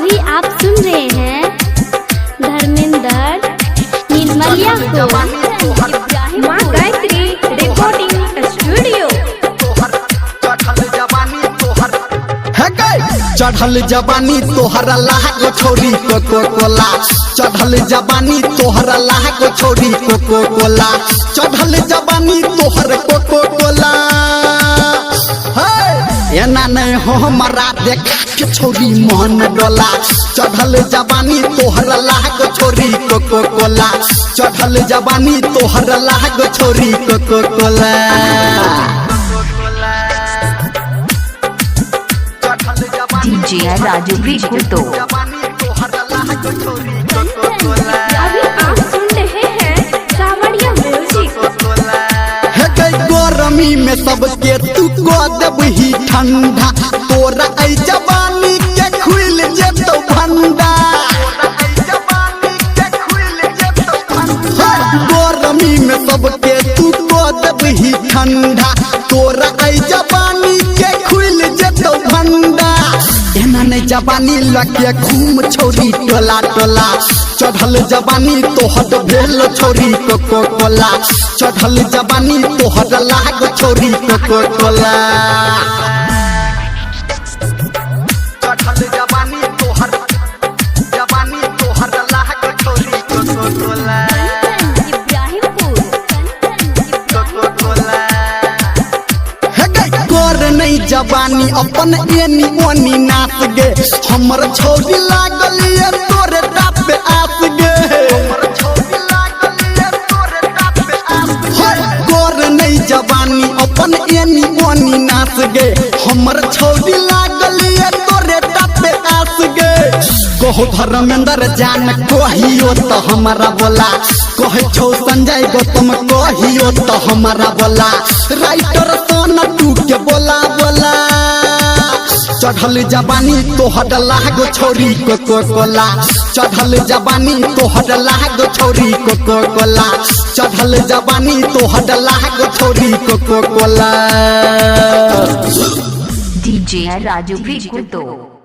अभी आप सुन रहे हैं धर्मेंद्र निर्मलिया को। माँ गायत्री रिकॉर्डिंग स्टूडियो। हे गई, चढ़ल जवानी तोहरा लाग छोरी कोको कोला। चढ़ल जवानी तोहरा लाग छोरी कोको कोला। चढ़ल जवानी तोहर कोको कोला। हे, एना नहीं हो हमारा देखा के छोरी मन डोला। चढ़ल जवानी तोहरा लाग छोरी कोको कोला। चढ़ल जवानी तोहरा लाग छोरी कोको कोला। DJ Raju Briguto. अभी आप सुन रहे हैं सावरिया म्यूजिक। हे गई, गरमी में सबके तू को देबही ठंडा। तोरा ऐ जवानी के खुल जेतौ भंडा। हे, गरमी में सबके तू को देबही ठंडा। तोरा ऐ जवानी के खुल जेतौ भंडा। एना नहीं जवानी लके घूम छोरी टोला टोला। चढ़ल जवानी तोहर भेल छोरी कोको कोला। चढ़ल जवानी तोहर लाग छोरी कोको कोला। चढ़ल जवानी तोहर जवानी तोहर लाग छोरी कोको कोला। इब्राहिमपुर। हे गई, कर नहीं जवानी अपन एनी ओनी नाच गे। हमर छौरी लागल ये तोरे टाप आस गे। हे, कर नहीं जवानी अपन एनी ओनी नाच गे। हमर छौरी लागल ये तोरे टाप आस गे। कहो धर्मेंद्र जान कहियो तो हमारा बोला। कहे छौ संजय गौतम कहियो तो हमारा बोला। राइटर सोना तू के बोला बोला। चढ़ल जवानी तोहर लाग छोरी कोको कोला। चढ़ल जवानी तोहर लाग छोरी कोको कोला। चढ़ल जवानी तोहर लाग छोरी कोको कोला। DJ Raju Briguto.